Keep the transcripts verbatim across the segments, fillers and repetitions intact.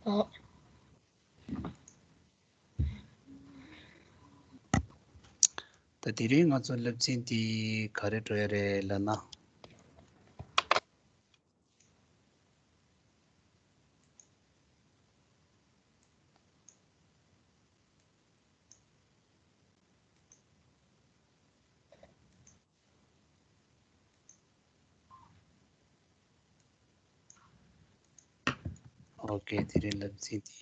ཨོ། ད་དེ་རིང་ང་ཚོ་སློབ་ཚན་དེ་ག་རེ་འགྲོ་ཡ་རེད་ལབ་ན། ཨོ་ཀེ། དེ་རིང་སློབ་ཚན་དེ།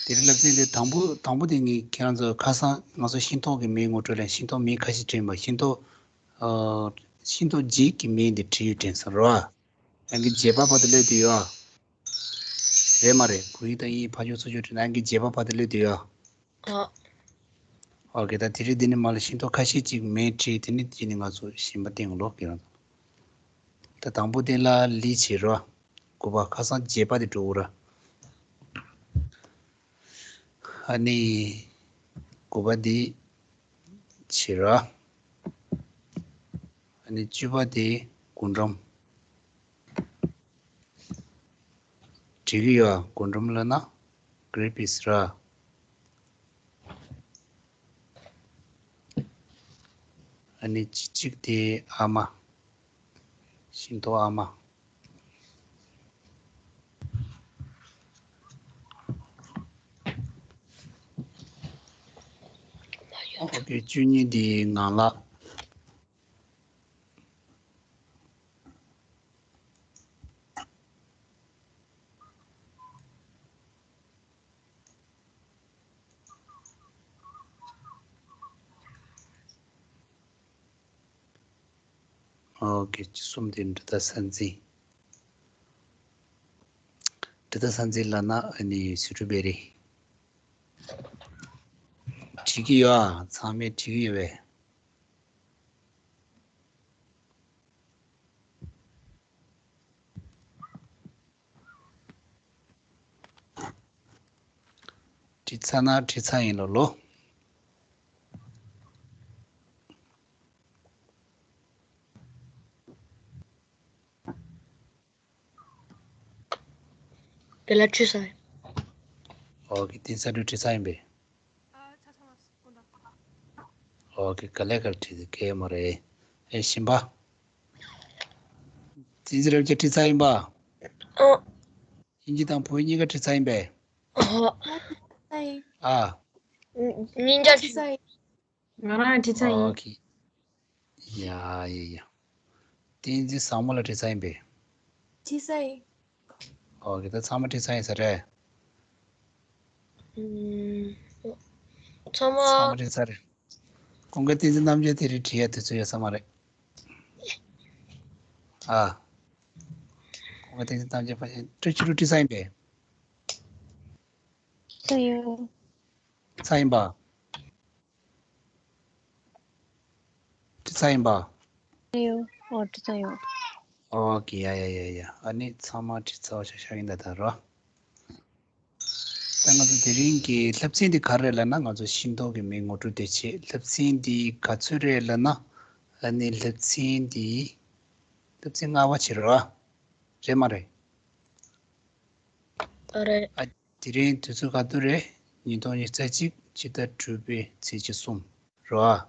དེ་རིང་སློབ་ཚན་དེ་དང་པོ་དང་པོ་དེ་ངས་ཁྱེད་རང་ཚོ་ཁ་སང་ང་ཚོ་ཤིང་ཏོག་གི་མིང་ངོ་སྤྲོད་ལ་ཤིང་ཏོག་མིང་ཁ་ཤས་བྲིས་པ། ཤིང་ཏོག་ཨ། ཤིང་ཏོག་བརྒྱད་ཀྱི་མིང་དེ་བྲིས་ཡོད་དྲན་སོང་རོ། ཨ། ཡང་གི་བརྒྱད་པ་བར་དུ་སླེབས་དུས་ཡོད། རེད་མ་རེད། གུ་ཡི་དང་དབྱིན་ཡིག་ཕར་ཕྱོགས་ཚུར་ཕྱོགས་བྲིས་ན་ཡང་གི་བརྒྱད་པ་བར་དུ་སླེབས་དུས་ཡོད། ཨ། ཨོ་ཀེ། ད་དེ་རིང་འདི་ནས་མར་ལ་ཤིང་ཏོག་ཁ་ཤས་ཅིག་མིང་བྲིས། དེ་ནས་དེ་ནས་ང་ཚོ་གཞན་པ་སྟེང་ལོག་གི་རང་། ད་དང་པོ་དེ་ལ་ལི་བྱེད་རོ། དགུ་པ་ཁ་སང་བརྒྱད་པ་དེ་འགྲོ་འུ་ར། ཨ་ནི་དགུ་པ་དེ་བྱེད་རོ། ཨ་ནི་བཅུ་པ་དེ་རྒུན་འབྲུམ། བྲིས་ཀྱི་ཡོད། རྒུན་འབྲུམ་ལབ་ན་གྷི་རི་པིས་ར། ཨ་ནི་བཅུ་གཅིག་དེ་ཨ་མ། ཤིང་ཏོག་ཨ་མ། ཨོ་ཀེ། བཅུ་གཉིས་དེ་ངང་ལག། ཨོ་ཀེ། བཅུ་གསུམ་དེ་འབྲི་དང་ས་འཛིན། འབྲི་དང་ས་འཛིན་ལབ་ན་ཨ་ནི་སི་ཊོ་བེ་རི། བྲིས་ཀྱི་ཡོད་ཨ། ཚང་མས་བྲིས་ཀྱི་ཡོད་པས། བྲིས་ཚར་ན་བྲིས་ཚར་ཡིན་ལོ་ལོ། དེ་ལ་བྲིས་ཚར་ཡིན། ཨོ་ཀེ། དེ་ས་འགྲོ་བྲིས་ཚར་ཡིན་པས། ཨོ་ཀེ། ག་ལེ་ག་ལེ་བྲིས་ཏེ་གལ་མ་རེད། ཨེ་གཞན་པ། བསྟན་འཛིན་རབ་རྒྱས་བྲིས་ཚར་ཡིན་པ། ཨོ། དབྱིན་ཇི་དང་བོད་གཉིས་ཀ་བྲིས་ཚར་ཡིན་པས། ཨོ། ཨ། ཉིན་ཅར་བྲིས་ཚར་ཡིན། ང་རང་བྲིས་ཚར་ཡིན། ཨོ་ཀེ། ཡ་ཡ་ཡ། བསྟན་འཛིན་བཟང་མོ་ལགས་བྲིས་ཚར་ཡིན་པས། བྲིས་ཚར་ཡིན། ཨོ་ཀེ། ད་ཚང་མ་བྲིས་ཚར་ཡིན་ས་རེད། ཨུམ། ཚང་མ། ཚང་མ་བྲིས་ཚར་རེད། ཀུན་དགའ་བསྟན་འཛིན་རྣམ་རྒྱལ་དེ་རིང་བྲིས་ཡ་དུས་ཚོད་ཡོད་ས་མ་རེད། ཨ། ཀུན་དགའ་བསྟན་འཛིན་རྣམ་རྒྱལ་ཕ་ཡན་སྤྲོ་ཆུ་རུ་བྲིས་ཚར་ཡིན་པས། ཚར་ཡོད། ཚར་ཡིན་པ། བྲིས་ཚར་ཡིན་པ། ཡོད། ཨོ་བྲིས་ཚར་ཡོད། ཨོ་ཀེ། ཡ་ཡ་ཡ་ཡ། ཨ་ནི་ཚང་མ་བྲིས་ཚར་བ་ཤག་ཤག་ཡིན་ད་ད་རོ། ད་ང་ཚོ་དེ་རིང་གི་སློབ་ཚན་འདི་ག་རེ་རེད་ལབ་ན། ང་ཚོ་ཤིང་ཏོག་གི་མིང་ངོ་སྤྲོད་དེ་བྱེད། སློབ་ཚན་འདི་ག་ཚོད་རེད་ལབ་ན། ཨ་ནི་སློབ་ཚན་འདི་སློབ་ཚན་ལྔ་པ་བྱེད་རོ། རེད་མ་རེད། ཨ་རེད། ཨ། དེ་རིང་དུས་ཚོད་ག་དུས་རེད། ཉིས་སྟོང་ཉི་ཤུ་རྩ་གཅིག་ཕྱི་ཟླ་དྲུག་པའི་ཚེས་བཅུ་གསུམ་རོ། ཨ།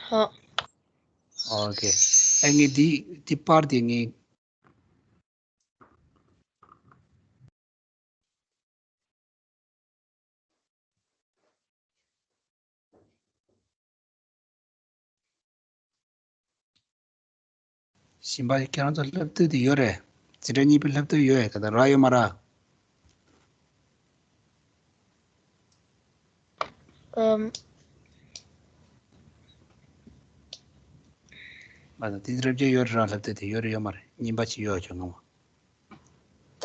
ཧ། ཨོ་ཀེ། ཨ་ངས་འདི་འདི་པར་དེ་ངས། གཞན་པ་ཁྱེད་རང་ཚོ་སློབ་དེབ་དེ་ཡོད་རེད། འཛིན་གྲྭ་གཉིས་པའི་སློབ་དེབ་ཡོད་རེད། ད་ལྟ་རག་ཡོད་མ་རག། ཨམ། མ་ད་དེ་རབ་ཅན་ཡོད་རེད་ར། སློབ་དེབ་དེ་ཡོད་རེད་ཡོད་མ་རེད། རྙིང་པ་ཅིག་ཡོད་ཅོག་ངོ་མ།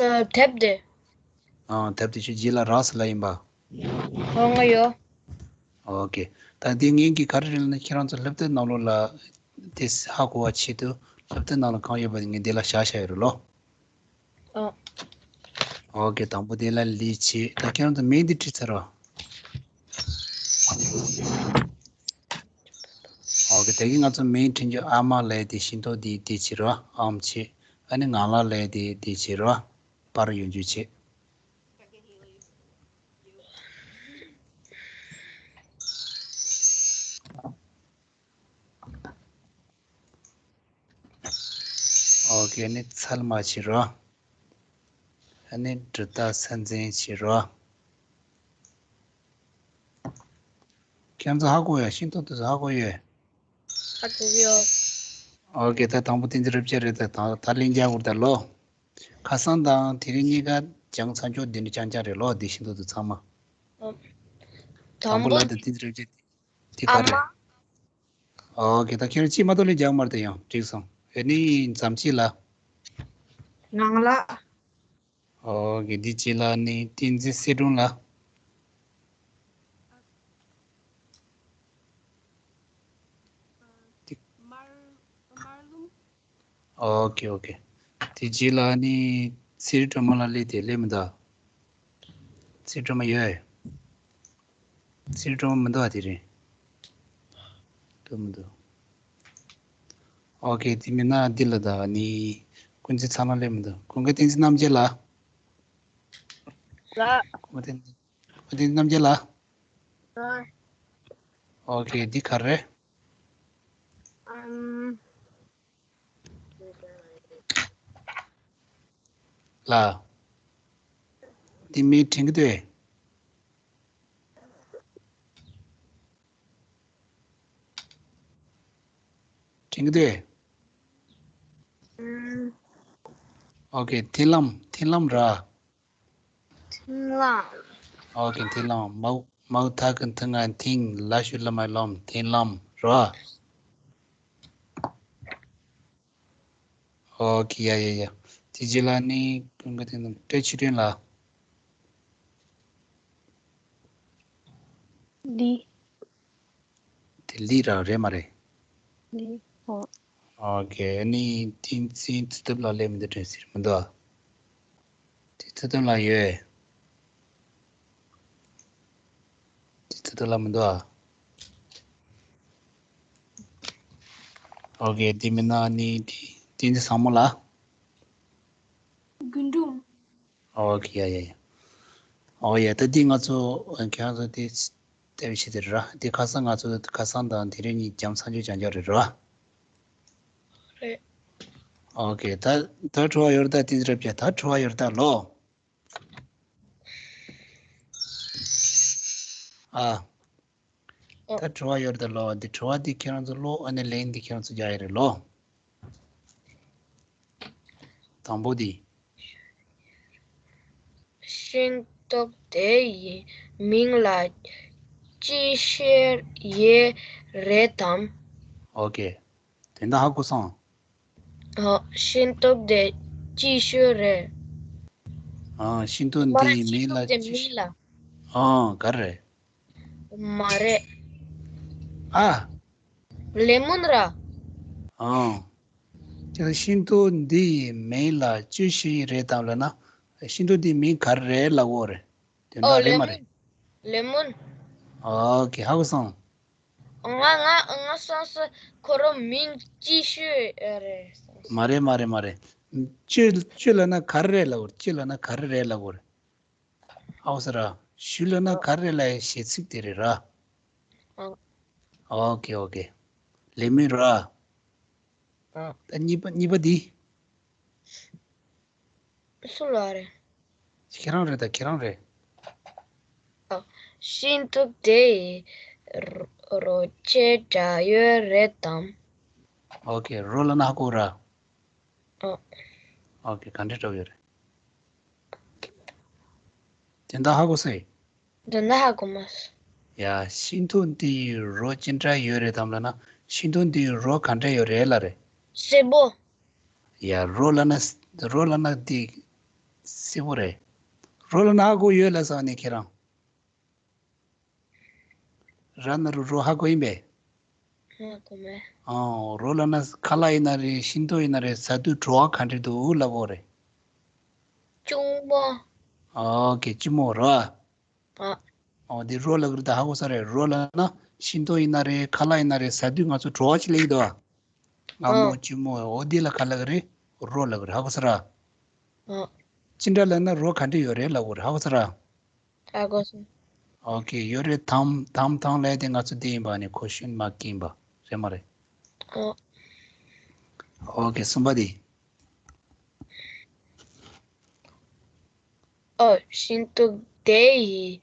ད་དེབ་དེ། ཨང་། དེབ་དེ་ཆུ་རྗེས་ལ་རག་སི་ལ་ཡིན་པ། ཨོ་ང་ཡོད། ཨོ་ཀེ། ད་དེ་ངེད་ཀྱི་ག་རེ་རེད་ལབ་ན། ཁྱེད་རང་ཚོ་སློབ་དེབ་ནང་ལོགས་ལ་དེ་ཧ་གོ་བ་ཆེད་དུ་སློབ་དེབ་ནང་ལ་གང་ཡོད་པ་དེ་ངས་འདི་ལ་བཞག་བཞག་ཡོད་རེད་ལོ། ཨོ། ཨོ་ཀེ། དང་པོ་དེ་ལ་ལི་བྱེད། ད་ཁྱེད་རང་ཚོ་མིང་འདི་བྲིས་ཚར་རོ། ཨོ་ཀེ། ད་གིན་ང་ཚོ་མིང་འཕྲིན་རྒྱུ་ཨ་མ་ལས་དེ་ཤིང་ཏོག་དེ་དེ་བྱེད་རོགས་ཨམ་བྱེད། ཨ་ནི་ངང་ལག་ལས་དེ་དེ་བྱེད་རོགས་པར་ཡོང་རྒྱུ་བྱེད། ཨོ་ཁེ། ཨ་ནི་ཚལ་མ་བྱེད་རོགས། ཨ་ནི་འབྲི་རྟགས་ས་འཛིན་བྱེད་རོགས། ཁྱེད་ཚོ་ཧ་གོ་ཡོད། ཤིང་ཏོག་དེ་ཚོ་ཧ་གོ་ཡོད། ཧ་གོ་ཡོད། ཨོ་ཁེ། ད་དང་པོ་བསྟན་འཛིན་རབ་རྒྱས་རེད། ད་ད་ད་ལན་རྒྱག་དགོས་ད་ལོ། ཁ་སང་དང་དེ་རིང་གཉིས་ཀ་སྦྱང་ཚར་ཆོག་འདི་འདྲ་རྐྱང་རྐྱང་རེད་ལོ། འདི་ཤིང་ཏོག་དེ་ཚང་མ། ཨོ། དང་དང་པོ་པོ་ལ་ད་བསྟན་འཛིན་རབ་རྒྱས་དེ་ག་ཨ་མ། རེད། ཨོ་ཁེ། ད་ཁྱེད་རང་ཅིག་མ་གཏོགས་ལས་རྒྱག་མ་རེད། ད་ཡང་འགྲིག་སོང་། ཨ་ནི་མཚམས་གཅིག་ལ། ངང་ལག། ཨོ་ཁེ། འདི་གཅིག་ལ་ནི་བསྟན་འཛིན་གསལ་སྒྲོན་ལ། དམར་དམར་ལུང་། ཨོ་ཁེ་ཨོ་ཁེ། དེ་རྗེས་ལ་ནི་ཚེ་རིང་སྒྲོལ་མ་ལ་སླེབས་ཏེ་སླེབས་མི་འདུག་ཚེ་རིང་སྒྲོལ་མ་ཡོད། ཚེ་རིང་སྒྲོལ་མ་མི་འདུག་ཨ། དེ་རིང་འདུག་མི་འདུག་ཨོ་ཁེ། དེ་མིན་ན་འདི་ལ་ད་ནི་ཀུན་གཟིགས་ཚང་མ་སླེབས་མི་འདུག་ཀུན་དགའ་བསྟན་འཛིན་རྣམ་རྒྱལ་ལགས། ལགས། ཀུན་དགའ་བསྟན་འཛིན། ཀུན་དགའ་བསྟན་འཛིན་རྣམ་རྒྱལ་ལགས། ལགས། ཨོ་ཁེ། འདི་ག་རེ་རེད། ཨམ། ལགས། འདི་མིང་དྲན་གྱི་འདུག་དྲན་གྱི་འདུག་ཨམ། ཨོ་ཁེ། མཐིང་ལམ། མཐིང་ལམ་ར། མཐིང་ལམ། ཨོ་ཁེ། མཐིང་ལམ། མའོ་མའོ་ཐ་གི་མཐི་ང་མཐིང་། ལ་ཞབས་ཀྱུ་ལ་མ་ལམ། མཐིང་ལམ་ར། ཨོ་ཁེ། ཡ་ཡ་ཡ། དེ་རྗེས་ལ་ནི་ཀུན་དགའ་བསྟན་འཛིན། བཀྲ་ཤིས་དོན་ལགས། ལི། དེ་ལི་ར་རེད་མ་རེད། ལི། ཨོ། ཨོ་ཁེ། ཨ་ནི་བསྟན་འཛིན་ཚེ་ཐར་ལགས་སླེབས་མི་འདུག་དྲན་སྲིད་མི་འདུག་ཨ། དེ་ཚེ་ཐར་ལགས་ཡོད། དེ་ཚེ་ཐར་ལགས་མི་འདུག་ཨ། ཨོ་ཁེ། དེ་མིན་ན་ནི་དེ་བསྟན་འཛིན་བཟང་མོ་ལགས། རྒུན་འབྲུམ། ཨོ་ཁེ། ཡ་ཡ་ཡ། ཨོ་ཡ། ད་འདི་ང་ཚོ་ཁྱེད་རང་ཚོ་དེ་དེ་བྱེད་དེ་ར། དེ་ཁ་སང་ང་ཚོ་ཁ་སང་དང་དེ་རིང་གཉིས་རྒྱམ་ཚ་འཇོག་རྒྱང་རྒྱག་རེད་ར། རེད། ཨོ་ཁེ། ད་ད་དྲི་བ་ཡོད་རེད་ད། བསྟན་འཛིན་རབ་རྒྱས། ད་དྲི་བ་ཡོད་རེད་ད་ལོ། ཨ། ཨོ། ད་དྲི་བ་ཡོད་རེད་ད་ལོ། འདི་དྲི་བ་འདི་ཁྱེད་རང་ཚོ་ཀློག་ཨ་ནི་ལན་འདི་ཁྱེད་རང་ཚོ་རྒྱག་ཡ་རེད་ལོ། དང་པོ་འདི། ཤིང་ཏོག་དེ་ཡི་མིང་ལ་ཅི་ཟེར་ཡས་རེད་དམ། ཨོ་ཁེ། དེ་འདྲ་ཧ་གོ་སོང་། ཨོ། ཤིང་ཏོག་དེ་ཅི་ཟེར་རེད། ཨ། ཤིང་ཏོག་མ་རེད། འདི་ཡི་མིང་ལ་ཤིང་ཏོག་དེ་ཅི། མིང་ལ། ཨ། ག་རེ་རེད། མ་རེད། ཨ། ལེ་མོན་ར། ཨ། དེ་ཤིང་ཏོག་འདི་ཡི་མིང་ལ་ཅི་ཟེར་རེད་དམ་ལབ་ན། ཤིང་ཏོག་འདིའི་མིང་ག་རེ་རེད་ལབ་དགོས་རེད། དེ་འདྲ་ཨོ། རེད་ལེ་མ་རེད། མོན། ལེ་མོན། ཨོ་ཁེ། ཧ་གོ་སོང་། ང་ང་ང་སོང་སོ་ཁོ་རང་མིང་ཅི་ཟེར་རེད་སོང་། མ་རེད་མ་རེད་མ་རེད། ཅི་ཅི་ལབ་ན་ག་རེ་རེད་ལབ་དགོས་རེད། ཅི་ལབ་ན་ག་རེ་རེད་ལབ་དགོས་རེད། ཨའོ་ཟེར་ར། ཞུ་ལབ་ན་ག་རེ་ལབ་ཡ་གཞས་ཚིག་དེ་རེད་ར། ཨོ། ཨོ་ཁེ་ཨོ་ཁེ། ལེ་མོན་ར། ཨ། ད་གཉིས་པ་གཉིས་པ་འདི། སུ་ལ་རེད། ཁྱེད་རང་རེད་ད་ཁྱེད་རང་རེད། ཨ། ཤིང་ཏོག་དེ་ཡི་རོ་རོ་ཅི་འདྲ་ཡོད་རེད་དམ། ཨོ་ཁེ། རོ་ལབ་ན་ཧ་གོ་ར། ཨོ། ཨོ་ཁེ། ག་འདྲ་འདྲ་བོ་ཡོད་རེད། དེ་འདྲ་ཧ་གོ་སོང་ངས། དེ་འདྲ་ཧ་གོ་མ་སོང་། ཡ། ཤིང་ཏོག་འདི་ཡི་རོ་ཅི་འདྲ་ཡོད་རེད་དམ་ལབ་ན། ཤིང་ཏོག་འདི་ཡི་རོ་ག་འདྲ་ཡོད་རེད་ལབ་རེད། སེར་པོ། ཡ། རོ་ལབ་ན་རོ་ལབ་ན་འདི་སེར་པོ་རེད། རོ་ལབ་ན་ཧ་གོ་ཡོད་ལབ་སོང་ནས་ཁྱེད་རང་། ར་ན་རོ་རོ་ཧ་གོ་ཡིན་པས། ཧ་གོ་མེད། ཨོ། རོ་ལབ་ན་ཁ་ལག་ཡིན་ན་རེད། ཤིང་ཏོག་ཡིན་ན་རེད། ཟ་དུས་བྲོ་བ་ག་འདྲ་འདུག་ལབ་དགོས་རེད། ལྕི་མོ། ཨོ་ཁེ། ལྕི་མོ་ར། ཨ། ཨོ་འདི་རོ་ལབ་ཀྱི་རེད། ད་ཧ་གོ་ས་རེད། རོ་ལབ་ན་ཤིང་ཏོག་ཡིན་ན་རེད། ཁ་ལག་ཡིན་ན་རེད། ཟ་དུས་ང་ཚོ་བྲོ་བ་ཅིག་སླེབས་ཀྱི་འདུག་ཨ། མངར་མོ་ཨོ་སྐྱིད་མོ། ཨོ་འདི་ལ་ག་ལབ་ཀྱི་རེད། རོ་ལབ་ཀྱི་རེད། ཧ་གོ་ས་ར། ཨོ། ཅི་འདྲ་ལབ་ན་རོ་ག་འདྲ་ཡོད་རེད་ལབ་དགོས་རེད། ཧ་གོ་ས་ར། ཧ་གོ་སོང་། ཨོ་ཁེ། ཡོད་རེད། དམ་དམ་དམ་ལབ་དེ་ང་ཚོ་འདི་ཡིན་པ་ནི་ཁོ་ཤུན་མ་ཀིན་པ་རེད་མ་རེད། ཨོ། ཨོ་ཁེ། གསུམ་པ་དེ། ཨོ། ཤིང་ཏོག་དེ་ཡི་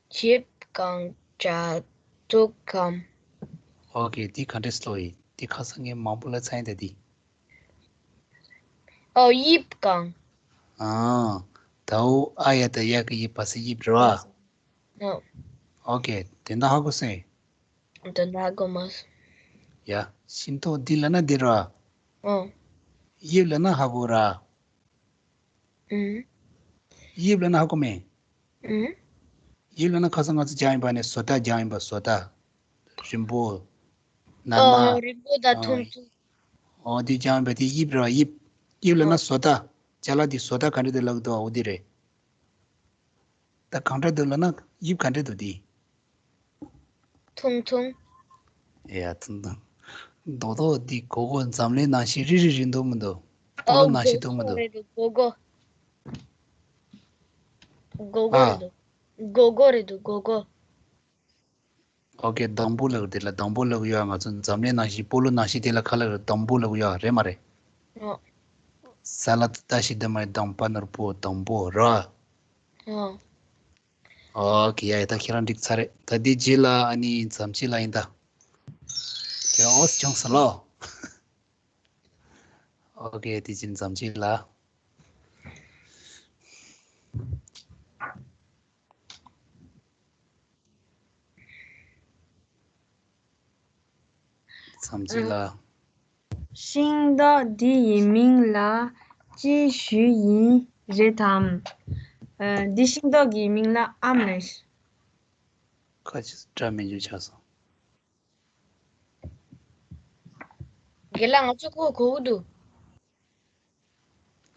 དབྱིབས་གང་འདྲ་འདུག་གམ། ཨོ་ཁེ། འདི་ག་འདྲས་ལབ་ཡིན། འདི་ཁ་སང་ངས་མང་པོ་ལབ་ཚར་ཡིན་ད་འདི། ཨོ། དབྱིབས་གང་། ཨ། དའོ་ཨ་ཡ་ད་ཡ་གི་དབྱིབས། བ་ས་དབྱིབས་རེད་བ། ཨོ། ཨོ་ཁེ། དོན་དག་ཧ་གོ་སོང་། དོན་དག་ཧ་གོ་མ་སོང་། ཡ། ཤིང་ཏོག་འདི་ལབ་ན་འདི་རེད་བ། ཨོ། དབྱིབས་ལབ་ན་ཧ་གོ་ར། ཨུམ། དབྱིབས་ལབ་ན་ཧ་གོ་མེད། ཨུམ། དབྱིབས་ལབ་ན་ཁ་སང་ང་ཚོ་སྦྱངས་ཡིན་པ་ནི་བཟོ་ལྟ་སྦྱངས་ཡིན་པ། བཟོ་ལྟ། རིང་པོ། ནར་མ། ཨོ། རིང་པོ་དང་ཨོ། ཐུང་ཐུང་། ཨོ་འདི་སྦྱངས་ཡིན་པ་དེ་དབྱིབས་རེད་བ། དབྱིབས། དབྱིབས་ལབ་ན་བཟོ་ལྟ། ཅ་ལག་འདི་བཟོ་ལྟ་ག་འདྲ་འདུག་ལབ་ཀྱི་འདུག་བ། འོ་འདི་རེད། ད་གང་འདྲ་འདུག་ལབ་ན་དབྱིབས་ག་འདྲ་འདུག་འདི། ཐུང་ཐུང་། ཡ། ཐུང་ཐུང་། རྡོག་རྡོག་འདི་སྒོར་སྒོར་འཛམ་གླིང་ནང་བཞིན་རིལ་རིལ་རིལ་འདུག་མི་འདུག་སྤོ་ལོ་ནང་བཞིན་འདུག་མི་འདུག་སྒོར་སྒོར་རེད་འདུག་སྒོར་སྒོར། སྒོར་སྒོར་ཨ། རེད་འདུག་སྒོར་སྒོར་རེད་འདུག་སྒོར་སྒོར། ཨོ་ཁེ། སྡོང་པོ་ལབ་དེ་ལ་སྡོང་པོ་ལབ་ཡོད། ང་ཚོ་འཛམ་གླིང་ནང་བཞིན་སྤོ་ལོ་ནང་བཞིན་དེ་ལ་ག་ལབ་རེད། སྡོང་པོ་ལབ་ཡོད་རེད་མ་རེད། ཨོ། ས་ལ་ཏ་ཤི་དྷ་མ་ཡ་སྡོང་། པ་ནོར་བུ། སྡོང་པོ་ར། ཨོ། ཨོ་ཁེ། ཡ་ཡ། ད་ཁྱེད་རང་འགྲིག་ཚར་རེད། ད་འདི་རྗེས་ལ་ཨ་ནི་མཚམས་ཅིག་ལ་ཡིན་ད། ཁྱེད་ཨོ་སི་ཆང་ས་ལོ། ཨོ་ཁེ། དེ་བཞིན་མཚམས་ཅིག་ལ། མཚམས་ཅིག་ལ། ཤིང་ཏོག་འདི་ཡི་མིང་ལ་ཅི་ཞུ་ཡི་རེད་དམ། ཨ། འདི་ཤིང་ཏོག་གི་མིང་ལ་ཨམ་རེད། ཁ་ཅིག་སྒྲ་མི་འཇུ་ཆགས་སོང་། རྒན་ལགས། ང་ཚོ་ཁོ་གོ་གི་འདུག་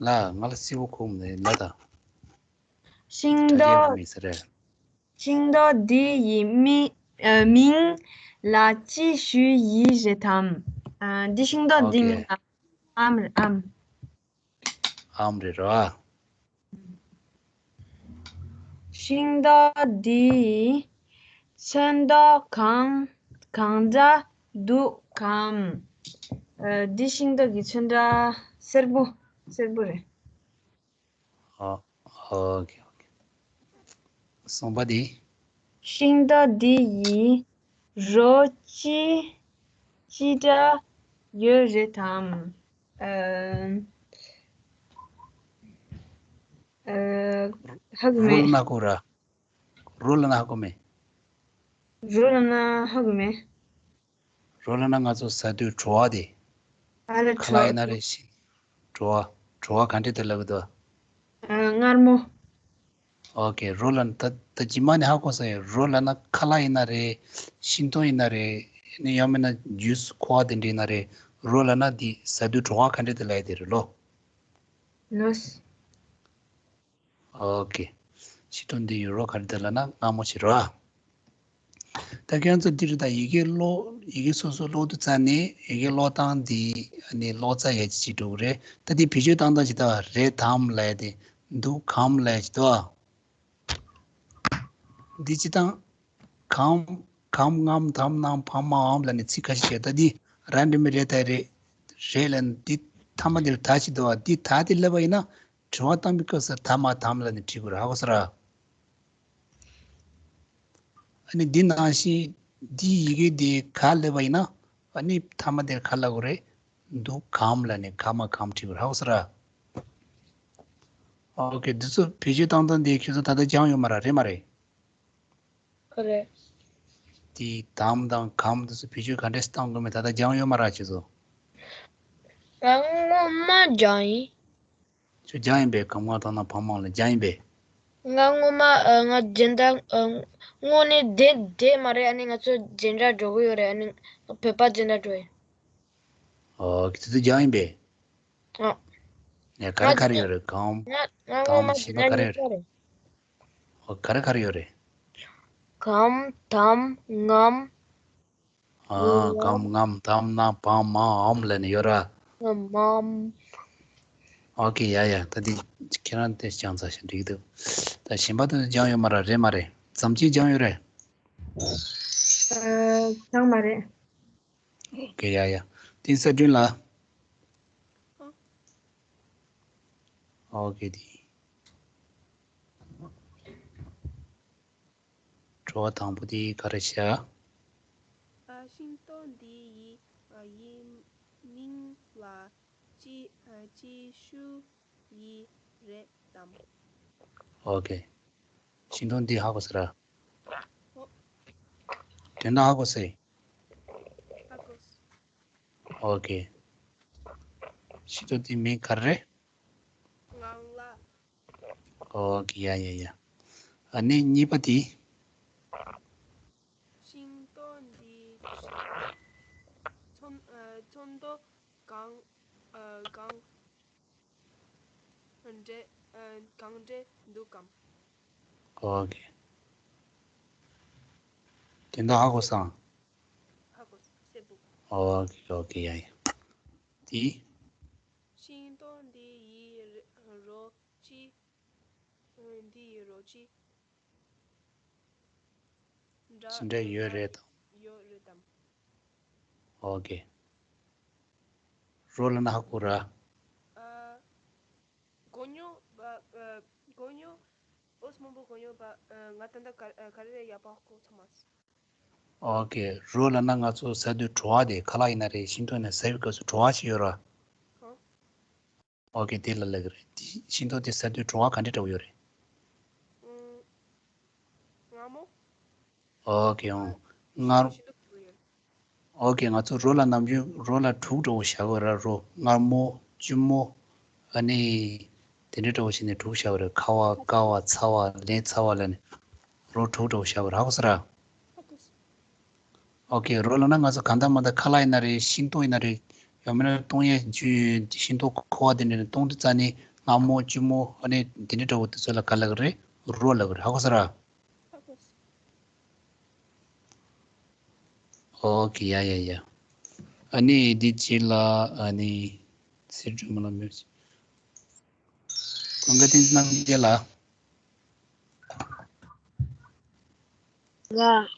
ལ། ང་ལ་སི་བོ་ཁོ་མི་ལ་ད། ཤིང་ད་རྒན་ཏོག་མི་ཟེར་རེད། ཤིང་ཏོག་འདི་ཡི་མི་ཨ་མིང་ལ་ཅི་ཞུ་ཡི་རེད་དམ། ཨ། འདི་ཤིང་ཏོག་འདི་ཨོ་ཁེ། མིང་ལ་ཨམ་རེད། ཨམ། ཨམ་རེད་ར། ཤིང་ཏོག་འདི་ཚོན་མདོག་གང་གང་འདྲ་འདུག་གམ། ཨ། འདི་ཤིང་ཏོག་གི་ཚོན་ཁྲ་སེར་པོ་སེར་པོ་རེད། ཨ། ཨོ་ཁེ། ཨོ་ཁེ། གསུམ་པ་དེ། ཤིང་ཏོག་འདི་ཡི་རོ་ཅི་ཅི་འདྲ་ཡོད་རེད་དམ། ཨ། ཨ། ཧ་གོ་མེད། རོ་ལབ་ན་ཧ་གོ་ར། རོ་ལབ་ན་ཧ་གོ་མེད། རོ་ལབ་ན་ཧ་གོ་མེད། རོ་ལབ་ན་ང་ཚོ་ཟ་དུས་བྲོ་བ་དེ། ཨ་ལ། ཁ་ལག་ཡིན་ན་རེད། ཤིང་། བྲོ་བ། བྲོ་བ་ག་འདྲ་དེ་ལབ་ཀྱི་འདུག་ཨ། མངར་མོ། ཨོ་ཁེ། རོ་ལབ་ན་ད་ད་རྗེས་མ་ནས་ཧ་གོ་སོང་ཡ། རོ་ལབ་ན་ཁ་ལག་ཡིན་ན་རེད། ཤིང་ཏོག་ཡིན་ན་རེད། ནི་ཡང་མིན་ན་ཇུས་ཁོ་བ་དེ་འདྲ་ཡིན་ན་རེད། རོ་ལབ་ན་དེ་ཟ་དུས་བྲོ་བ་ག་འདྲ་དེ་ལབ་ཡ་དེ་རེད་ལོ། ལོས། ཨོ་ཁེ། ཤིང་ཏོག་འདི་ཡི་རོ་ག་རེ་དེ་ལབ་ན་མངར་མོ་ཞིག་རེད་བ། ད་ཁྱེད་ཚོ་འདིར་ད་ཡི་གེ་ཀློག་ཡི་གེ་སོ་སོ་ཀློག་དུས་ཙ་ནས་ཡི་གེ་ཀློག་སྟངས་འདི་ནི་ཀློག་ཚར་ཡ་ཅིག་འགྲོ་གི་རེད། ད་འདི་བེད་སྤྱོད་བཏང་སྟངས་ཅིག་ད་རེད་དམ་ལབ་ཡ་དེ། འདུག་གམ་ལབ་ཡ་ཅིག་ད། འདི་ཅི་དང་། གམ། གམ། ངམ། དམ། ནམ། བམ། མའམ་ལབ་ནས་ཚིག་ཁ་ཤས་བཤད། ད་འདི་ར་འདྲ་མི་རེད། ད་རེད། རེད་ལབ་ནས་འདི་མཐའ་མ་འདིར་ད་ཅིག་འདུག་བ། འདི་ད་དེ་ལབ་པ་ཡིན་ན། དྲི་བ་བཏང་པའི་སྐབས་སུ་ད་མ་དམ་ལབ་ནས་བྲིས་དགོས་རེད། ཧ་གོ་སོང་ར། ཨ་ནི་འདི་ནང་བཞིན་འདིའི་ཡི་གེ་འདི་ག་ལབ་པ་ཡིན་ན། ཨ་ནི་མཐའ་མ་དེར་ག་ལབ་དགོས་རེད། འདུག་གམ་ལབ་ནས་ག་མ་གམ་བྲིས་དགོས་རེད། ཧ་གོ་སོང་ར། ཨོ་ཁེ། འདི་ཚོ་བེད་སྤྱོད་བཏང་སྟངས་འདི་ཁྱོད་ཚོ་ད་ལྟ་སྦྱངས་ཡོད་མ་རེད། རེད་མ་རེད། ཁོ་རེད། དེ་དམ་དང་གམ་དེ་ཚོ་བེད་སྤྱོད་ག་འདྲས་བཏང་དགོས་མིན་ད་ལྟ་སྦྱངས་ཡོད་མ་རེད་ཁྱེད་ཚོ། ང་སྔོན་མ་སྦྱངས་ཡིན། ཁྱོད་སྦྱངས་ཡིན་པས། གམ་ངམ་དམ་ནམ་བམ་མའམ་ལ་སྦྱངས་ཡིན་པས། ང་སྔོན་མ་ཨ་ང་འཛིན་གྲྭ་ཨ་དངོས་གནས་བསྡད་བསྡད་མ་རེད། ཨ་ནི་ང་ཚོ་འཛིན་གྲྭ་འགྲོ་གི་ཡོད་རེད། ཨ་ནི་བོད་པ་འཛིན་གྲྭ་འགྲོ་ཡིན། ཨོ་ཁྱེད་ཚོ་སྦྱངས་ཡིན་པས། ཨ། ཡ། ག་རེ་ག་རེ་ཡོད་རེད། གམ། ང་ང་སྔོན་དམ། མ་ཤིང་ཏོག་ག་རེ་ཡོད་རེད། འཛིན་གྲྭ་རེད། ཨོ་ག་རེ་ག་རེ་ཡོད་རེད། གམ་དམ་ངམ། ཨ། གམ་ངམ་དམ་ནམ་བམ་མ་འམ་ལབ་ནས་ཡོད་ར། ངམ་མམ། ཨོ་ཀེ། ཡ་ཡ། ད་འདི་ཁྱེད་རང་དེ་སྦྱངས་ཚར་ཤག་འགྲིག་འདུག་ད་གཞན་པ་དེ་ཚོ་སྦྱངས་ཡོད་མ་རེད། རེད་མ་རེད། ཙམ་གཅིག་སྦྱངས་ཡོད་རེད། ཨ། སྦྱངས་མ་རེད། ཨོ་ཀེ། ཡ་ཡ། དེ་གསལ་སྒྲོན་ལ། ཨོ་ཀེ། དེ། དྲི་བ་དང་པོ་དེ་ག་རེ་བྱ། ཨ། ཤིང་ཏོག་འདི་ཡི་ཨ་ཡི་མིང་ལ་ཅི་ཨ་ཅི་ཞུ་ཡི་རེད་དམ། ཨོ་ཀེ། ཤིང་ཏོག་འདི་ཧ་གོ་སོང་ར། ཨོ། དོན་དག་ཧ་གོ་སོང་། ཧ་གོ་སོང་། ཨོ་ཀེ། ཤིང་ཏོག་འདི་མིང་ག་རེ་རེད། ངང་ལགས། ཨོ་ཀེ། ཡ་ཡ་ཡ། ཨ་ནི་གཉིས་པ་དེ། ཤིང་ཏོག་འདི་ཚོན་ཨ་ཚོན་མདོག་གང་ཨ་གང་འདྲ་ཨ་གང་འདྲ་འདུག་གམ། ཨོ་ཀེ། དེ་འདྲ་ཧ་གོ་སོང་། ཧ་གོ་སོང་། སེར་པོ། ཨོ་ཀེ། ཨོ་ཀེ། ཡ་ཡ། དེ། ཤིང་ཏོག་འདི་ཡི་རོ་ཅི། འདི་ཡི་རོ་ཅི། འདྲ་ཅི་འདྲ་ཡོད་རེད་དམ། ཡོད་རེད་དམ། ཨོ་ཀེ། རོ་ལབ་ན་ཧ་གོ་ར། ཨ། གོ་མྱོང་། ཨ། གོ་མྱོང་། ཨོ་སྨོན་པོ་གོ་མྱོང་པ། ཨ། ང་ད་ལྟ་ག་ག་རེ་ཡག་པོ་ཧ་གོ་ཚང་མ། ཨོ་ཀེ། རོ་ལབ་ན་ང་ཚོ་ཟ་དུས་བྲོ་བ་དེ། ཁ་ལག་ཡིན་ན་རེད། ཤིང་ཏོག་ཡིན་ན་ཟ་བའི་སྐབས་སུ་བྲོ་བ་ཞིག་ཡོད་ར། ཨོ་ཀེ། དེ་ལ་ལབ་ཀྱི་རེད། དེ་ཤིང་ཏོག་དེ་ཟ་དུས་བྲོ་བ་ག་འདྲ་འདྲ་པོ་ཡོད་རེད། ཨུམ། མངར་མོ། ཨོ་ཀེ། ཨོ། མངར། ཤིང་ཏོག་གི་རོ་ཡོད། ཨོ་ཀེ། ང་ཚོ་རོ་ལ་ནམ་རྒྱུན་རོ་ལ་དྲུག་འདྲ་པོ་བཞག་གི་ར། རོ། མངར་མོ། སྐྱུར་མོ། ཨ་ནི་དེ་འདྲ་འདྲ་པོ་བྱས་ནས་དྲུག་བཞག་གི་རེད། ཁ་བ། དཀར་བ། ཚ་བ། ལན་ཚ་བ་ལབ་ནས་རོ་དྲུག་འདྲ་པོ་བཞག་གི་རེད། ཧ་གོ་སོང་ར། ཨོ་ཀེ། རོ་ལབ་ན་ང་ཚོ་གང་ལྟར་མ་ལྟར་ཁ་ལག་ཡིན་ན་རེད། ཤིང་ཏོག་ཡིན་ན་རེད། ཡང་མིན་ན་བཏུང་ཡས་ཤིང་ཏོག་ཁུ་བ་དེ་འདྲ་བཏུང་དུས་ཙ་ནས་མངར་མོ། སྐྱུར་མོ། ཨ་ནི་དེ་འདྲ་འདྲ་པོ་དེ་ཚོ་ལ་ག་ལབ་ཀྱི་རེད། རོ་ལབ་ཀྱི་རེད། ཧ་གོ་སོང་ར། ཨོ་ཀེ། ཡ་ཡ་ཡ། ཨ་ནི་འདི་རྗེས་ལ་ཨ་ནི་སེར་སྒྲོན་མ་ལ་མོས། ཀུན་དགའ་བསྟན་འཛིན་རྣམ་རྒྱལ་ལགས། ལགས།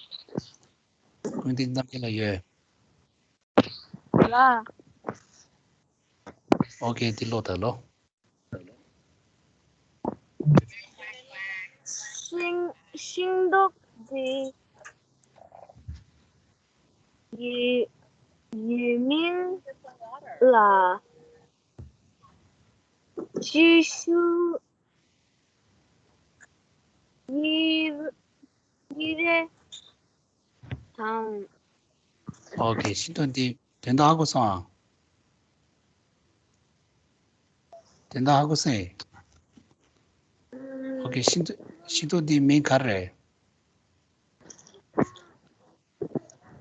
ཀུན་དགའ་བསྟན་འཛིན་རྣམ་རྒྱལ་ལགས་ཡོད། ལགས། ཨོ་ཀེ། འདི་ཀློག་དང་ཀློག་ཤིང་། ཤིང་ཏོག་འདི་ཡི་ཡུལ་མིང་ལ་ཅི་ཞུ་ཡི་ཡི་རེད་དམ། ཨོ་ཀེ། ཤིང་ཏོག་འདི་དོན་དག་ཧ་གོ་སོང་ཨ། དོན་དག་ཧ་གོ་སོང་ཨེ། ཨོ་ཀེ། ཤིང་ཏོག་ཤིང་ཏོག་འདི་མིང་ག་རེ་རེད།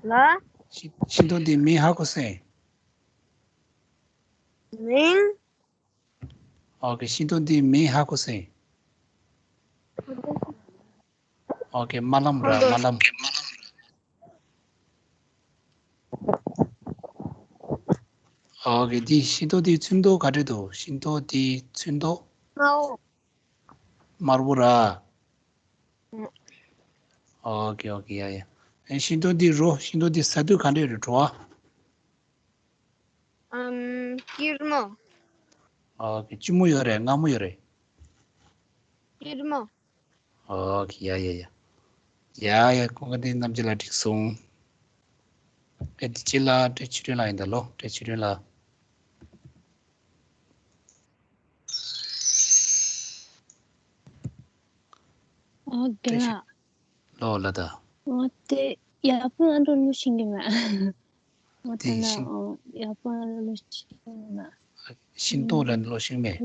ལ། ཤིང་ཤིང་ཏོག་འདི་མིང་ཧ་གོ་སོང་ཨེ། མིང་། ཨོ་ཀེ། ཤིང་ཏོག་འདི་མིང་ཧ་གོ་སོང་ཨེ། ཨོ་ཀེ། རྨ་ལམ་ར། རྨ་ལམ། ཨོ་ཀེ། འདི་ཤིང་ཏོག་འདི་ཚོན་མདོག་ག་འདྲ་འདུག་ཤིང་ཏོག་འདི་ཚོན་མདོག་དམར་པོ། དམར་པོ་ར། ཨུ། ཨོ་ཀེ། ཨོ་ཀེ། ཡ་ཡ། ཨེ། ཤིང་ཏོག་འདི་རོ། ཤིང་ཏོག་འདི་ཟ་དུས་ག་འདྲ་ཡོད་རེད། བྲོ་བ། ཨམ། སྐྱུར་མོ། ཨོ་ཀེ། སྐྱུར་མོ་ཡོད་རེད། མངར་མོ་ཡོད་རེད། སྐྱུར་མོ། ཨོ་ཀེ། ཡ་ཡ་ཡ། ཡ་ཡ། ཀུན་དགའ་བསྟན་འཛིན་རྣམ་རྒྱལ་ལགས་འགྲིག་སོང་། ཨེ། འདི་རྗེས་ལ་བཀྲ་ཤིས་སྒྲོན་ལགས་ཡིན་ད་ལོ། བཀྲ་ཤིས་སྒྲོན་ལགས། ཨོ། རྒན་ལགས། ལོ་ལ་ད། ང་དེ་ཡག་པོ་ཨ་འགྲོ་ལོ་ཤིང་གི་མ། ང་དེ་དེ་ན་ཤིང་ཨོ་ཡག་པོ་ཨ་འགྲོ་ལོ་ཤིང་གི་མ། ཤིང་ཏོག་ལ་ལོ་ཤིང་མེད།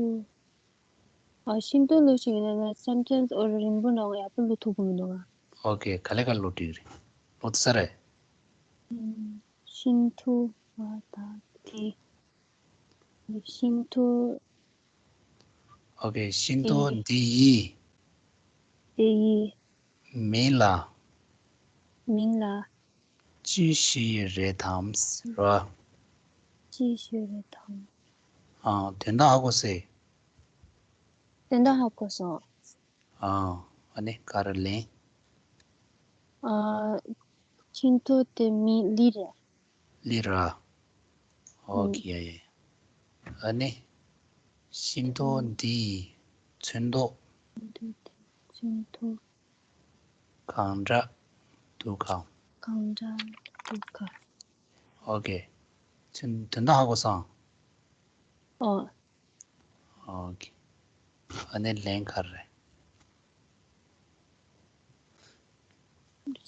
ཨ། ཤིང་ཏོག་ལོ་ཤིང་ན་ང་སམ་ཊའིམ་སི་ཨོ་རིང་པོ་ན་ཡག་པོ་ལོ་ཐུབ་གི་མི་འདུག་ཨ། ཨོ་ཀེ། ག་ལེ་ག་ལོ་དྲིག་རེད། ལོ་ཚ་རེད། ཤིང་ཏོག་ཨ་ད་དེ། ཤིང་ཏོག་ཨོ་ཀེ། ཤིང་ཏོག་འདི་ཡི་དེ་ཡི་མིང་ལ་ མིང་ལ། ཅི་ཞུ་ཡི་རེད་དམ་ར། ཅི་ཞུ་རེད་དམ། ཨ། དོན་དག་ཧ་གོ་སོང་། དོན་དག་ཧ་གོ་སོང་། ཨ། ཨ་ནི་ག་རེ་ལན། ཨ། ཤིང་ཏོག་དེ་མིང་ལི་རེད། ལི་ར། ཨོ་ཁེ། ཡ་ཡ། ཨ་ནི། ཤིང་ཏོག་འདི་ཡི་ཚོན་མདོག་ཚོན་མདོག་གང་འདྲ་འདུག་གམ། གང་འདྲ་འདུག་གམ། ཨོ་ཁེ། ཚོན། དོན་དག་ཧ་གོ་སོང་། ཨོ། ཨོ་ཁེ། ཨ་ནི་ལན་ག་རེ་རེད།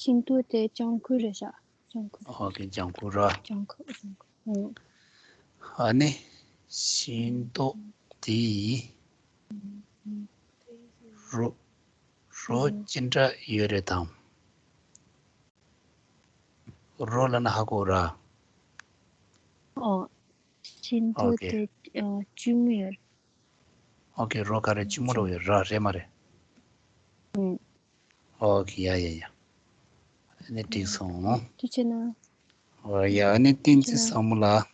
ཤིང་ཏོག་དེ་ལྗང་ཁུ་རེད་ཤག་ལྗང་ཁུ། ཨོ་ཁེ། ལྗང་ཁུ་ར། ལྗང་ཁུ། ལྗང་ཁུ། ཨང་། ཨ་ནི། ཤིང་ཏོག་དེ་ཡི་རོ། རོ་ཅི་འདྲ་ཡོད་རེད་དམ། རོ་ལབ་ན་ཧ་གོ་ར། ཨོ། ཤིང་ཏོག་ཨོ་ཁེ། དེ་ཨ་ལྕི་མོ་ཡོད། ཨོ་ཁེ། རོ་ག་རེ་ལྕི་མོ་རོ་ཡོད་ར། རེད་མ་རེད། ཨང་། ཨོ་ཁེ། ཡ་ཡ་ཡ། ཨ་ནི་འགྲིག་སོང་། ཐུགས་རྗེ་གནང་། ཨོ་ཡ། ཨ་ནི་བསྟན་འཛིན་བཟང་མོ་ལགས།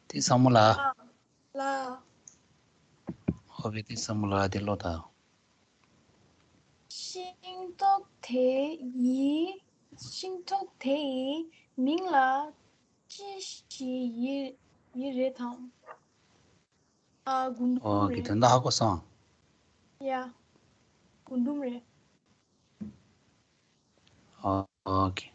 བསྟན་བཟང་མོ་ལགས། ལགས། ཨོ་ཁེ། བསྟན་བཟང་མོ་ལགས་དེ་ལོ་ད། ཤིང་ཏོག་དེ་ཡི། ཤིང་ཏོག་དེ་ཡི་མིང་ལ་ཅི་ཞིག་ཡི་ཡི་རེད་དམ། ཨ། རྒུན་འབྲུམ་ཨོ་ཁེ། རེད། དོན་དག་ཧ་གོ་སོང་། ཡ། རྒུན་འབྲུམ་རེད། ཨོ་ཁེ།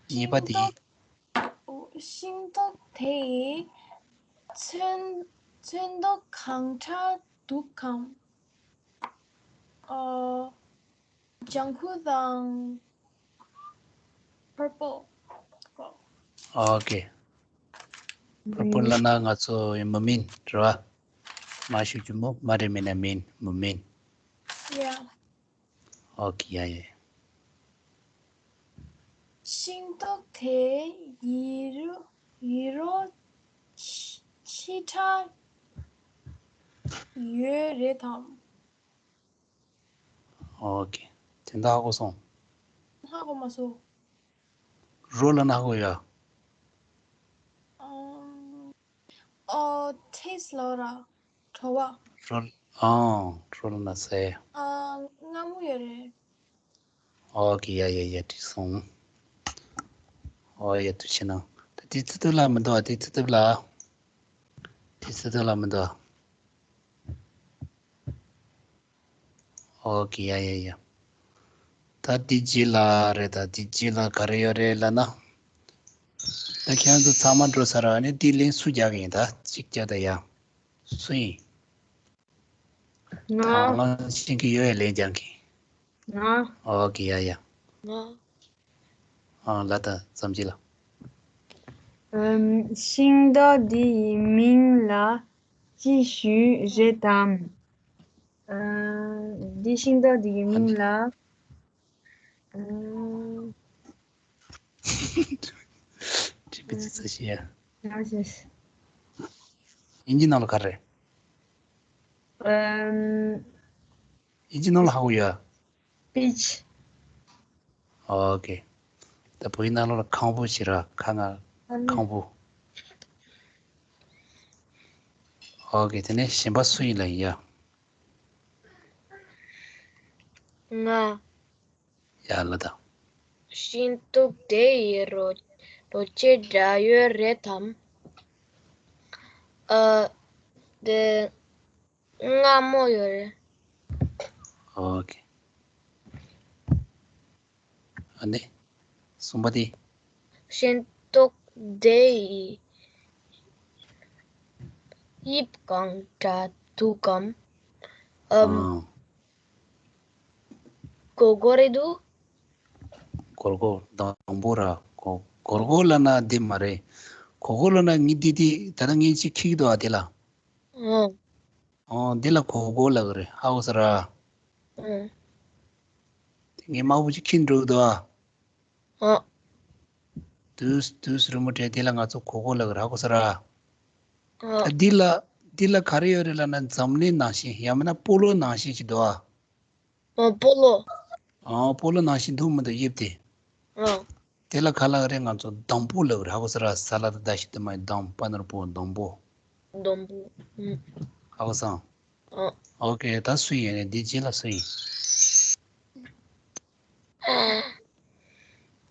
གཉིས་པ་དེ། ཤིང་ཏོག་ཤིང་ཏོག་དེ་ཡི་ཚོན་ཚོན་མདོག་གང་འདྲ་འདུག་གམ། ཨོ། ལྗང་ཁུ་དང་purple། ཨོ་ཁེ། purple ལབ་ན་ང་ཚོ་མུ་མེན་རེད་བ། མ་ཞུ་རྒྱུ་མོ་མ་རེད། མིན་ན་མིན། མུ་མེན། ཡ། ཨོ་ཁེ། ཡ་ཡ། ཤིང་ཏོག་དེ་ཡི་རོ་ཡི་རོ་ཆེ་ཆེ་ཕྲ་ཡོད་རེད་དམ། ཨོ་ཁེ། དོན་དག་ཧ་གོ་སོང་། ཧ་གོ་མ་སོང་། རོ་ལབ་ན་ཧ་གོ་ཡ། ཨོ། ཨོ། taste ལབ་ར། བྲོ་བ། རོ། ཨང་། རོ་ལབ་ན་ཟས། ཨ། མངར་མོ་ཡོད་རེད། ཨོ་ཁེ། ཡ་ཡ་ཡ། འགྲིག་སོང་། ཨོ་ཡ། ཐུགས་རྗེ་གནང་། ད་དེ་ཚོད་ལ་མི་འདུག་ཨ། དེ་ཚོད་ལ། དེ་ཚོད་ལ་མི་འདུག་ཨ། ཨོ་ཁེ། ཡ་ཡ་ཡ། ད་དེ་རྗེས་ལ་རེད། ད་དེ་རྗེས་ལ་ག་རེ་ཡོད་རེད་ལབ་ན། ད་ཁྱེད་ཚོ་ཚང་མ་འགྲོ་ཚར་བ་ནི་དེ་ལན་སུ་རྒྱག་གི་ཡིན། ད་གཅིག་རྒྱག་ད་ཡ། སུ་ཡིན། ང་། དང་བླངས་ཤེས་ཀྱི་ཡོད་ཡ། ལན་རྒྱག་གི། ང་། ཨོ་ཁེ། ཡ་ཡ། ང་། ཨ། ལ་ད་བརྩམས་ཅི་ལ། ཨམ། ཤིང་ཏོག་འདི་ཡི་མིང་ལ་ཅི་ཞུ་རེད་དམ། ཨ། འདི་ཤིང་ཏོག་འདི་ཡི་མིང་ལ། ཨ། ཅི་པི་ཅི་ཚ་ཤི་ཡ། ཡང་ཤེས། ཨིན་ཇི་ནང་ལ་ག་རེ། ཨམ། ཨིན་ཇི་ནང་ལ་ཧ་གོ་ཡ། peach། ཨོ་ཁེ། ད་བོད་ཡིག་ནང་ལོགས་ལ་ཁང་བུ་ཞེས་ར། ཁ་ང་ཨ་ནི་ཁང་བུ། ཨོ་ཁེ། དེ་ནས་གཞན་པ་སུ་ཡིན་ལབ་ཡིན་ཡ། ང་། ཡ་ལ་ད། ཤིང་ཏོག་དེ་ཡི་རོ་རོ་ཅི་འདྲ་ཡོད་རེད་དམ། ཨ། དེ། མངར་མོ་ཡོད་རེད། ཨོ་ཁེ། ཨ་ནི། གསུམ་པ་དེ། ཤིང་ཏོག་དེ་ཡི་དབྱིབས་གང་འདྲ་འདུག་གམ། ཨམ། ཨང་། སྒོར་སྒོར་རེད་འདུག་སྒོར་སྒོར། དང་པོ་ར། སྒོར་སྒོར་ལབ་ན་འདི་མ་རེད། སྒོར་སྒོར་ལབ་ན་ངས་འདི་འདི་ད་ལྟ་ངས་ཅིག་འཁྱེར་གྱི་འདུག་ཨ། དེ་ལ། ཨང་། ཨོ། འདི་ལ་སྒོར་སྒོར་ལབ་ཀྱི་རེད། ཧ་གོ་སོང་ར། ཨང་། དེ་ངས་དམར་པོ་ཅིག་འཁྱེར་འགྲོ་གི་འདུག་ཨ། ཨང་། དུས་དུས་རིང་མོ་གྲས་འདི་ལ་ང་ཚོ་སྒོར་སྒོར་ལབ་ཀྱི་རེད། ཧ་གོ་སོང་ར། ཨང་། ད་འདི་ལ་ འདི་ལ་ག་རེ་ཡོད་རེད་ལབ་ན་འཛམ་གླིང་ནང་བཞིན་ཡང་མིན་ན་སྤོ་ལོ་ནང་བཞིན་ཞིག་འདུག་ཨ། ཨ་སྤོ་ལོ། ཨ་སྤོ་ལོ་ནང་བཞིན་འདུག་མི་འདུག་དབྱིབས་དེ། ཨ། དེ་ལ་ག་ལབ་རེད། ང་ཚོ་སྡོང་པོ་ལབ་རེད། ཧ་གོ་སོང་ར། ས་ལ་ད་ད་ཞིག་དུ་མ་སྡོང་པ་ནོར་བུ་སྡོང་པོ། སྡོང་པོ། ཨུ། ཧ་གོ་སོང་། ཨ། ཨོ་ཁེ། ད་སུ་ཡིན་རེད། འདི་རྗེས་ལ་སུ་ཡིན།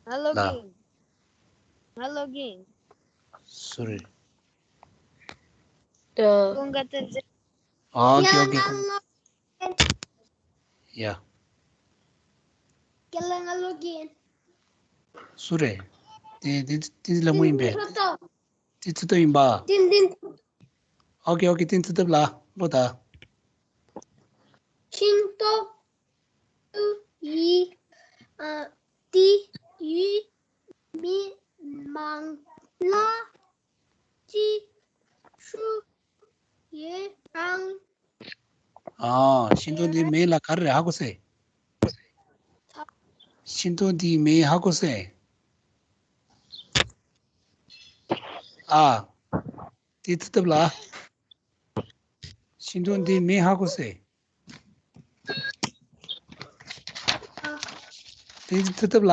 ང་ལོག་ཨིན། ང་ལོག་ཨིན། སུ་རེད། ཀུན་དགའ་བསྟན་འཛིན། ཨོ་ཁེ་ཨོ་ཁེ། ཡ། ཁྱེད་ལ་ང་ལོག་ཨིན། སུ་རེད། དེ་དེ་དེ་ལ་མོ་ཡིན་པས། ཏིན་ཏིན་ཁྲོ་ཐོ། དེ་ཚུ་ཏོ་ཡིན་པ། ཏིན་ཏིན། ཨོ་ཁེ་ཨོ་ཁེ། ཏིན་ཚུ་ཏོ་ལ་ལོ་ད། ཤིང་ཏོག་ཏུ་ཡི་ཨ་ཏི་ཡི་མི་མང་ལ་ཅི་ཧྲུ་ཡེ་རང་། ཨ། ཤིང་ཏོག་འདིའི་མིང་ལ་ག་རེ་རེད། ཧ་གོ་སོང་། ཤིང་ཏོག་འདིའི་མིང་ཧ་གོ་སོང་། ཨ། དེ་ཚུ་ཏོ་ལ། ཤིང་ཏོག་འདིའི་མིང་ཧ་གོ་སོང་། དེ་ཚུ་ཏོ་ལ།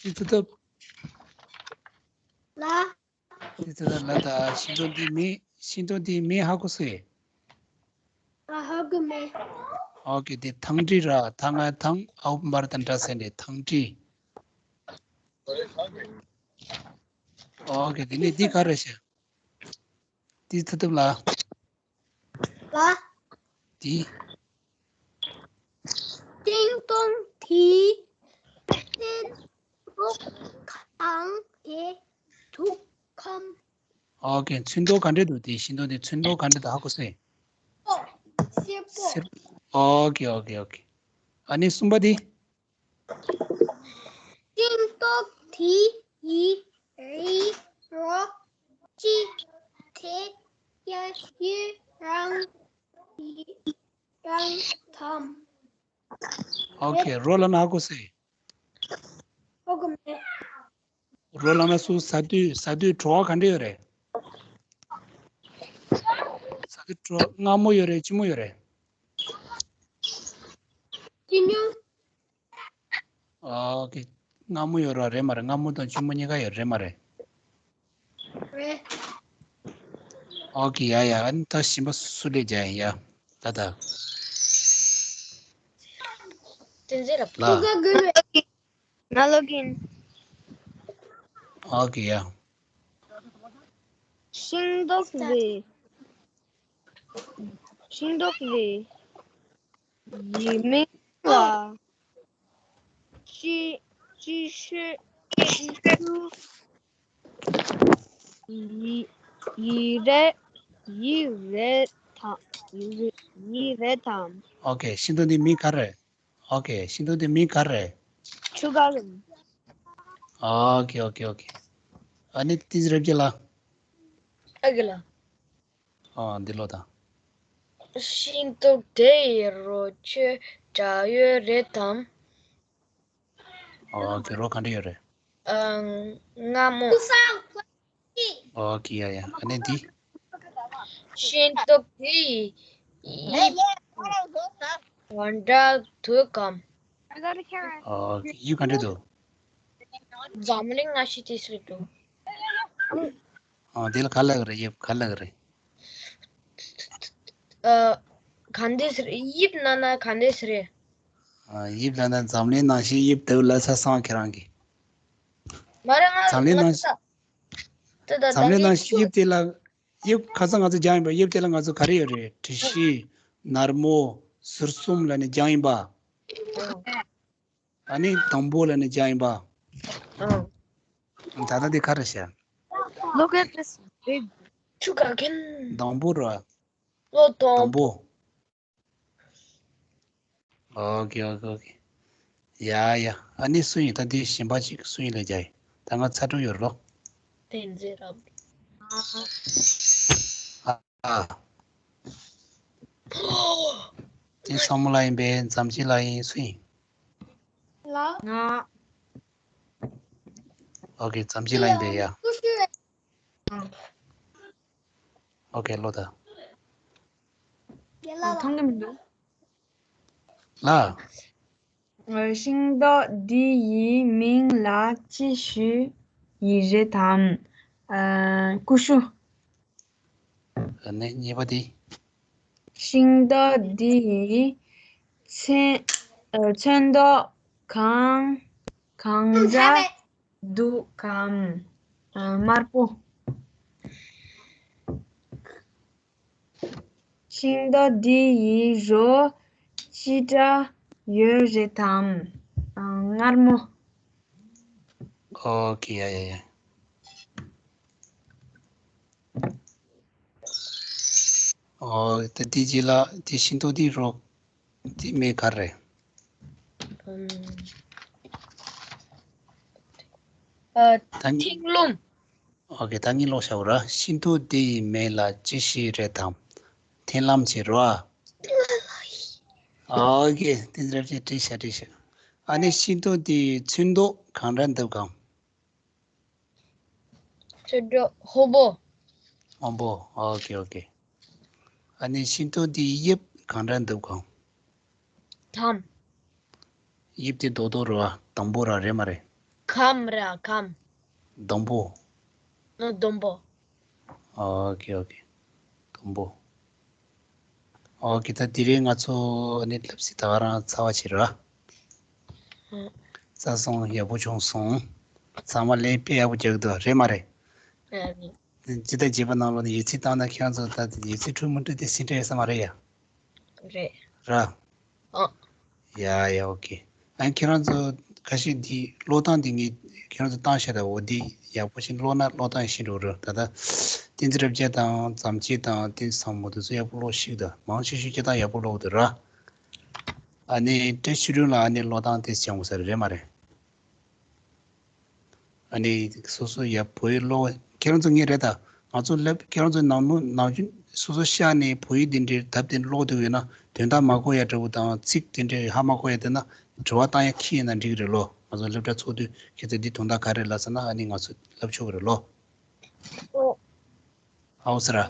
དེ་ཚུ་ཏོ། ལ། དེ་ཚུ་ཏོ་ལ་ད། ཤིང་ཏོག་འདིའི་མིང་། ཤིང་ཏོག་འདིའི་མིང་ཧ་གོ་སོང་། ཨ་ཧ་གོ་མེད། ཨོ་ཁེ། དེ་ཐང་ཏྲི་ར། ཐ་ང་ཐང་ཨའུ་མར་དང་འདྲ་ཟེར་ནས་ཐང་ཏྲི། ཨོ་ཁེ། དེ་ནས་འདི་ག་རེ་ཤེས། དེ་ཚུ་ཏོ་ལ། ལ། དེ། ཤིང་ཏོག་དེ་ཚུན་ཚོད་གང་དེ་འདུག་གམ། ཨོ་ཁེ། ཚོན་མདོག་ག་འདྲ་འདུག་དེ་ཤིང་ཏོག་དེ་ཚོན་མདོག་ག་འདྲ་འདུག་ཧ་གོ་སོང་། སེར་པོ། སེར། ཨོ་ཁེ་ཨོ་ཁེ་ཨོ་ཁེ། ཨ་ནི་གསུམ་པ་དེ། ཤིང་ཏོག་དེ་ཡི་རི་རོ་གཅིག་དེ་ཡ་ཡུ་རང་ཡི་རང་དམ། ཨོ་ཁེ། རོ་ལབ་ན་ཧ་གོ་སོང་། ཧ་གོ་མེད། རོ་ལབ་ན་སུ། ཟ་དུས་ཟ་དུས་བྲོ་བ་ག་འདྲ་ཡོད་རེད། ཟ་དུས་བྲོ་མངར་མོ་ཡོད་རེད། ལྕི་མོ་ཡོད་རེད། ལྕི་མོ། ཨོ་ཁེ། མངར་མོ་ཡོད་རེད་མ་རེད། མངར་མོ་དང་ལྕི་མོ་གཉིས་ཀ་ཡོད་རེད་མ་རེད། རེད། ཨོ་ཁེ། ཡ་ཡ། ཨ་ནི་ད་གཞན་པ་སུ་ལས་རྒྱག་ཡིན་ཡ། ད་ད། བསྟན་འཛིན་རབ། ལ། ང་ལོག་ཨིན། ཨོ་ཁེ། ཡ། ཤིང་ཏོག་རེད། ཤིང་ཏོག་རེད། ཡི་མིང་ལ་ཅི་ཅི་ཤོད་ཅི་ཤོད། ཡི་ཡི་རེད། ཡི་རེད་དམ། ཡི་རེད་ཡི་རེད་དམ། ཨོ་ཁེ། ཤིང་ཏོག་འདི་མིང་ག་རེ། ཨོ་ཁེ། ཤིང་ཏོག་འདི་མིང་ག་རེ། ཆུ་ཀ་ལུམ། ཨོ་ཁེ་ཨོ་ཁེ་ཨོ་ཁེ། ཨ་ནི་ཏིས་རབ་ཀྱི་ལ། ཨ་གི་ལ། ཨ་འདི་ལོ་དང་། ཤིང་ཏོག་དེ་ཡི་རོ་ཁྱོད་དྲ་ཡོད་རེད་དམ། ཨོ་ཁེ། རོ་ག་འདྲ་ཡོད་རེད། ཨ་མངར་མོ། ཨོ་ཁེ། ཡ་ཡ། ཨ་ནི་འདི། ཤིང་ཏོག་དེ་ཡི་དབྱིབས་ག་འདྲ་འདུག་གམ། ཨོ་ཁེ། དབྱིབས་ག་འདྲ་འདུག་འཛམ་གླིང་ང་ཤི་ཏི་སི་འདུག་ཨ་དེ་ལ་ག་ལབ་རེད། དབྱིབས་ག་ལབ་རེད། ཨ་ག་འདྲས་རེད། དབྱིབས་ན་ན་ག་འདྲས་རེད། ཨ་དབྱིབས་ལབ་ན་འཛམ་གླིང་ནང་བཞིན་དབྱིབས་འདུག་ལབ་ས་སང་ཁྱེད་རང་གིས། མ་རེད། ང་འཛམ་གླིང་ནང་ད་ད་འཛམ་གླིང་ནང་བཞིན་དབྱིབས་དེ་ལ། དབྱིབས་ཁ་སང་ང་ཚོ་སྦྱངས་ཡིན་པ། དབྱིབས་དེ་ལ་ང་ཚོ་ག་རེ་ཡོད་རེད། དྲི་ཞིམ། མངར་མོ། ཟུར་གསུམ་ལབ་ནས་སྦྱངས་ཡིན་པ། ཨ་ནི་སྡོང་པོ་ལབ་ནས་སྦྱངས་ཡིན་པ། ཨང་། ད་ལྟ་འདི་ག་རེ་བཤད། Look at this big tree. སྡོང་པོ་ར། ལོ་སྡོང་པོ། ཨོ་ཁེ་ཨོ་ཁེ་ཨོ་ཁེ། ཡ་ཡ། ཨ་ནི་སུ་ཡིན། ད་འདི་གཞན་པ་ཅིག་སུ་ཡིན་ལབ་རྒྱུ་ཡིན། ད་ང་ཚ་དྲོ་ཡོད་རོ། བསྟན་འཛིན་རབ། ཨ། དེ་བསམ་བློ་ལ་ཡིན་པས། འཛམ་གཅིག་ལ་ཡིན། སུ་ཡིན། ལ། ང་། ཨོ་ཁེ། འཛམ་གཅིག་ལ་ཡིན་པས་ཡ། ཨོ་ཁེ། ཀློག་དང་། མཐོང་གི་མི་འདུག་ལ། ཤིང་ཏོག་འདི་ཡི་མིང་ལ་ཅི་ཞུ་ཡི་རེད་དམ། ཀུ་ཤུ། ཨ་ནི་གཉིས་པ་དེ། ཤིང་ཏོག་འདི་ཡི་ཚོན་ཨ་ཚོན་མདོག་གང་གང་འདྲ་འདུག་གམ། ཨ་དམར་པོ། ཤིང་ཏོག་འདི་ཡི་རོ་ཅི་འདྲ་ཡོད་རེད་དམ། ཨ་མངར་མོ། ཨོ་ཁེ། ཡ་ཡ་ཡ། ཨོ་ད་དེ་རྗེས་ལ་དེ་ཤིང་ཏོག་འདི་རོ་དེ་མིང་ག་རེ་རེད། ཨ་ད་ནི་མཐིང་ལུང་། ཨོ་ཁེ། ད་ངས་ཀློག་བྱ་བ་ར། ཤིང་ཏོག་འདི་ཡི་མིང་ལ་ཅི་ཞིག་རེད་དམ། མཐིང་ལམ་བྱེད་རོ། ཨོ་ཁེ། དེ་འདྲ་བྱས་བྲིས་བྱ་བྲིས་བྱ། ཨ་ནི་ཤིང་ཏོག་འདི་ཡི་ཚོན་མདོག་གང་འདྲ་འདུག་གམ། ཚོན་མདོག་སྔོན་པོ། སྔོན་པོ། ཨོ་ཁེ་ཨོ་ཁེ། ཨ་ནི་ཤིང་ཏོག་འདི་ཡི་དབྱིབས་གང་འདྲ་འདུག་གམ། དམ། དབྱིབས་དེ་རྡོག་རྡོག་རེད་བ། སྡོང་པོ་ར་རེད་མ་རེད། སྒམ་ར་སྒམ། སྡོང་པོ། ཨ་སྡོང་པོ། ཨོ་ཁེ་ཨོ་ཁེ། སྡོང་པོ། ཨོ་ཁེ། ད་དེ་རིང་ང་ཚོ་ཨ་ནི་ལབ་ཚིག་ད་ག་རང་ཚར་བ་བྱེད་ར། ཨ་ཚར་སོང་། ཡག་པོ་བྱུང་སོང་། ཚང་མ་ལན་དཔེ་ཡག་པོ་རྒྱག་འདུག་རེད་མ་རེད། ཨ་ནི། སྤྱི་ཟླ་བརྒྱད་པ་ནང་ལོགས་ནས་ཡོད་ཚད་བཏང་ན་ཁྱེད་རང་ཚོ་ད་ཡོད་ཚད་འཕྲོད་མི་འཕྲོད་དེ་སེམས་ཁྲལ་ཡོད་ས་མ་རེད་ཡ། རེད། ར། ཨ། ཡ་ཡ་ཨོ་ཁེ། ཨ་ཁྱེད་རང་ཚོ་ཁ་ཤས་འདི་ཀློག་སྟངས་འདི་ངས་ཁྱེད་རང་ཚོ་བཏང་བཞག་ད། འོ་འདི་ཡག་པོ་ཞིག་ཀློག་ན་ཀློག་སྟངས་ཤེས་འགྲོ་ར། ད་ད་བསྟན་འཛིན་རབ་རྒྱས་དང་བྱམས་ཆེན་དང་བསྟན་འཛིན་བཟང་མོ་དེ་ཚོ་ཡག་པོ་ཀློག་ཤེས་ད། མང་ཆེ་ཤོས་སྤྱིར་བཏང་ཡག་པོ་ཀློག་འདུག་ར། ཨ་ནི་བཀྲ་ཤིས་སྒྲོན་ལགས་ཨ་ནི་ཀློག་སྟངས་དེ་སྦྱང་དགོས་ས་རེད་མ་རེད། ཨ་ནི་སོ་སོ་ཡ་བོད་ཡིག་ཀློག་ཁྱེད་རང་ཚོ་ངས་རེད་ད། ང་ཚོ་ལབ་ཁྱེད་རང་ཚོ་ནང་ནུ་ནང་ཆུ་སོ་སོ་ཤག་ནས་བོད་ཡིག་འདི་འདྲའི་དེབ་དེ་ཀློག་འདོད་ཡོད་ན་དོན་དག་མ་གོ་ཡ་འདྲ་བོ་དང་ཚིག་དེ་འདྲའི་ཧ་མ་གོ་ཡ་དེ་ན་དྲི་བ་བཏང་ཡ་ཁྱི་ཡིན་ན་འགྲིག་གི་རེད་ལོ། ང་ཚོ་སློབ་གྲྭ་ཚོགས་དུས་ཁྱེད་ཚོ་འདི་དོན་དག་ག་རེ་ལབ་ཟེར་ན་ཨ་ནི་ང་ཚོ་ལབ་ཆོག་གི་རེད་ལོ། ཨོ། ཨའོ་ཟེར་ར།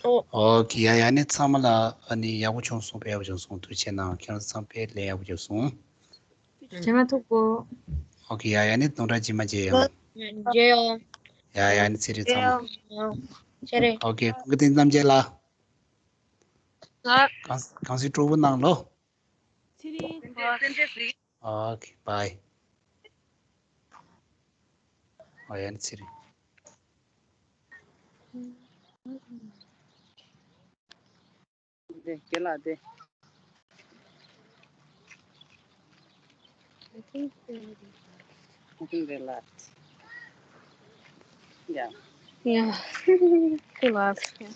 ཨོ། ཨོ་ཁེ། ཡ་ཡ་ནི་ཚང་མ་ལ་ཨ་ནི་ཡག་པོ་བྱུང་སོང་། དཔེ་ཡག་པོ་བྱུང་སོང་། ཐུགས་རྗེ་གནང་། ཁྱེད་རང་ཚང་དཔེ་ལན་ཡག་པོ་བྱུང་སོང་། རྗེས་མ་ཐུག་གོ། ཨོ་ཁེ། ཡ་ཡ་ནི་སྟོང་ཕྲག་རྗེས་མ་མཇལ་ཡོང་། མཇལ་ཡོང་། ཡ་ཡ་ནི་ཚེ་རིང་ཚང་མ། ཚེ་རིང་། ཨོ་ཁེ། ཀུན་མཁྱེན་རྣམ་རྒྱལ་ལགས། ལགས། གང་གང་སྲིད་སྤྲོ་པོ་གནང་ལོ། ཚེ་རིང་། ཨོ་ཁེ། བའི། ཨོ་ཡ་ནི་ཚེ་རིང་། དེ་རྒན་ལགས་དེ། I think they left. I think they left. Yeah. Yeah. They left. Yeah.